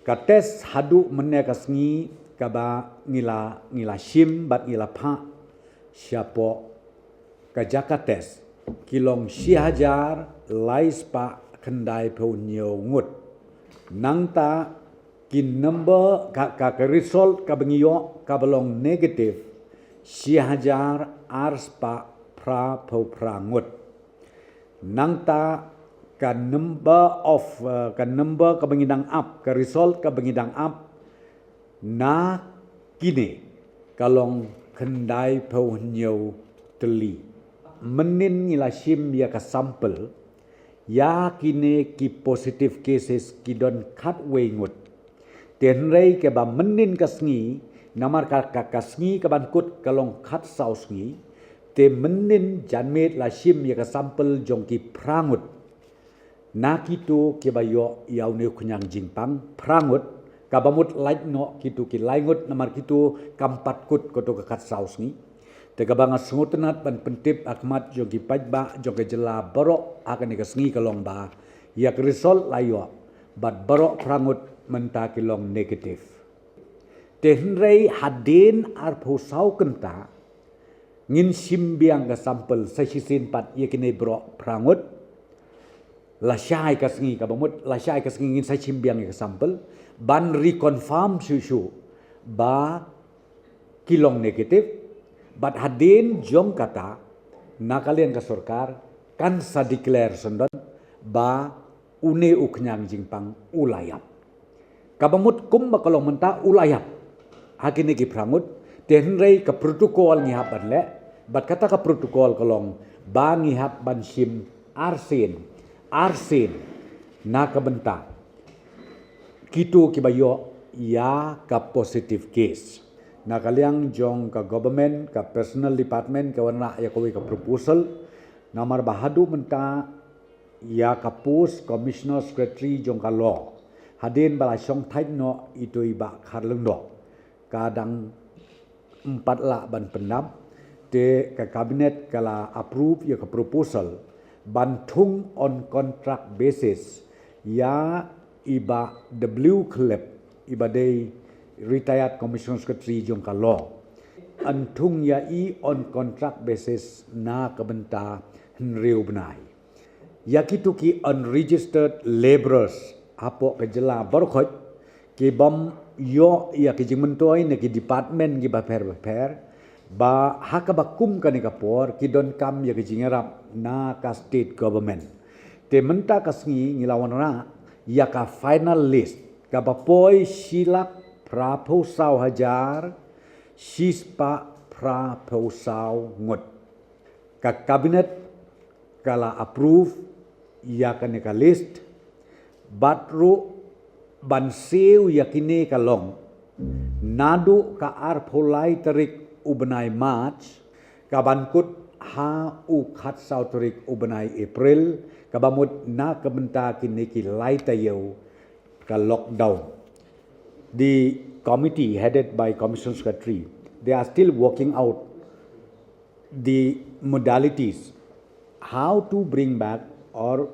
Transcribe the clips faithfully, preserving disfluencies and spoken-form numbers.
Ka test haduh mynne ka sngi kaba ngi la ngi la shim bad ngi la phah shapoh ka jaka test ki long shi hajar lai spah khyndai phew hynñiew ngut. Nangta ki number ka ka, ka result kaba ngi ïoh kaba long negative shi hajar ar spah phra phew phra ngut. Nangta ka number of uh, ka number kaba ngi dang ap, ka result kaba ngi dang ap na kine ka long khyndai phew hynñiew tylli. Mynnin ngi la shim ïa ka sample ïa kine ki positive cases ki don khatwei ngut. Te hynrei kaba mynnin ka sngi namar ka ka, ka sngi kaban kut ka long khatsaw sngi. Te mynnin janmiet la shim ïa ka sample jong ki phra ngut. Na kito kiba ïoh ïa une u khñiang jingpang phra ngut, kaba mut lait noh kito ki lai ngut namar kito kam pat kut kato ka khatsaw sngi. Te kaba nga sngewtynnat ban pyntip ha khmat jong ki paidbah jong ka jylla baroh ha kane ka sngi ka long ba ïa ka result la ïoh bad baroh phra ngut mynta ki long negative. Te hynrei hadien arphew saw kynta ngin shim biang ka sample sa shisien pat ïa kine baroh phra ngut. Lashai ka sngi kaba mut lashai ka sngi ngin sa shim biang ïa ka sample ban reconfirm shuh shuh ba ki long negative. Bad hadien jong kata na ka liang ka sorkar kan sa declare syndon ba une u khñiang jingpang u la ïap. Kaba mut kumba ka long mynta u la ïap ha kine ki phra ngut. Te hynrei ka protocol ngi hap ban leh bad kata ka protocol ka long ba ngi hap ban shim arsien arsien na ka bynta kito kiba ïoh ïa ka positive case. Na ka liang jong ka government, ka personal department ka wanrah ïa kawei ka proposal namar ba haduh mynta ïa ka post Commissioner Secretary jong ka law hadien ba la shong thait noh ito i Bah Kharlyngdoh ka dang ym pat lah ban pyndap. Te ka cabinet ka la approve ïa ka proposal ban thung on contract basis ïa i Bah W Khlep iba dei retired Commissioner Secretary jong ka law. Yn thung ïa i on contract basis na ka bynta hynriew bnai. Ïa kito ki unregistered labourers hapoh ka jylla baroh khoit ki bym ïoh ïa ki jingmyntoi na ki department kiba pher bapher ba ha kaba kum kane ka por ki donkam ïa ki jingïarap na ka state government. Te mynta ka sngi ngi la wanrah ïa ka final list kaba poi shi lak phra phew saw hajar shi spah phra phew saw ngut. Ka cabinet ka la approve ïa kane ka list bad ruh ban siew ïa kine ka long naduh ka arphew lai tarik u bnai March kaban kut ha u khatsaw tarik u bnai April kaba mut na ka bynta kine ki lai taïew ka lockdown. The committee headed by Commission Secretary, they are still working out the modalities, how to bring back our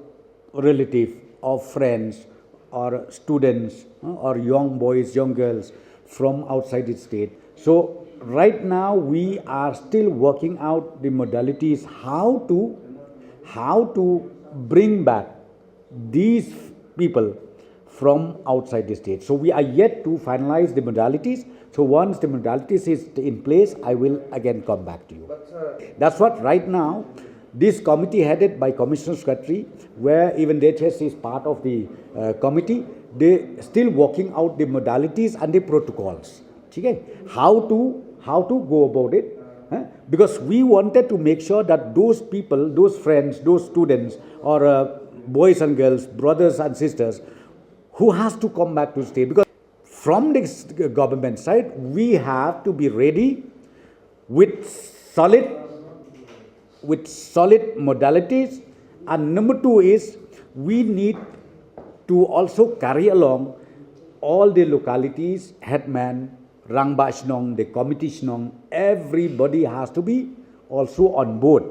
relative or friends or students, uh, or young boys, young girls from outside the state. So right now we are still working out the modalities how to how to bring back these people from outside the state. So we are yet to finalize the modalities. So once the modalities is in place, I will again come back to you. That's what right now this committee headed by Commissioner Secretary, where even D H S is part of the uh, committee, they still working out the modalities and the protocols. Okay? How to how to go about it? Huh? Because we wanted to make sure that those people, those friends, those students, or uh, boys and girls, brothers and sisters, who has to come back to state, because from the government side, we have to be ready with solid with solid modalities. And number two is we need to also carry along all the localities, headman, rangbah shnong, the committee shnong, everybody has to be also on board.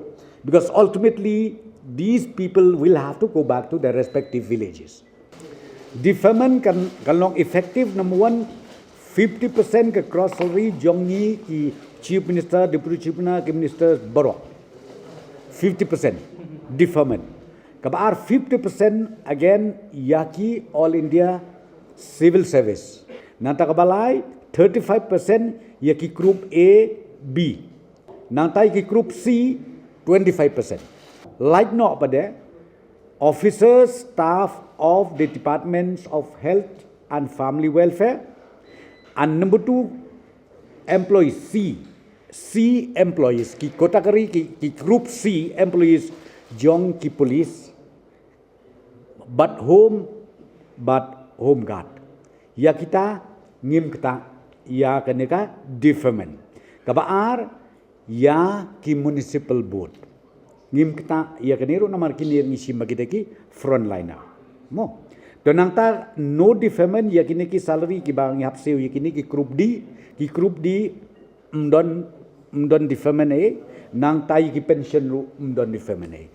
Because ultimately, these people will have to go back to their respective villages. Deferment kan, kan long effective, number one, fifty percent ka gross salary jong ngi ki Chief Minister, Deputy Chief Minister, ki Minister baroh. Fifty percent deferment. Kaba ar fifty percent again ïa ki All India Civil Service. Nangta kaba lai thirty-five percent ïa ki group A, B. Nangta ïa ki group C twenty-five percent. Lait noh pat de officers, staff of the Departments of Health and Family Welfare. And number two, employees C, C employees, ki category, ki, ki group C employees jong ki police, bad home, bad home guard. Ïa kita ngim ktah ïa kane ka deferment. Kaba ar, ïa ki municipal board. Ngim ktah ïa kane ruh namar kine ngi shim ba kita ki frontliner. Mo. To nangta no deferment ïa kine ki salary kiba ngi hap siew ïa kine ki group D, ki group D ym don, ym don deferment ei, nangta ïa ki pension ruh ym don deferment ei.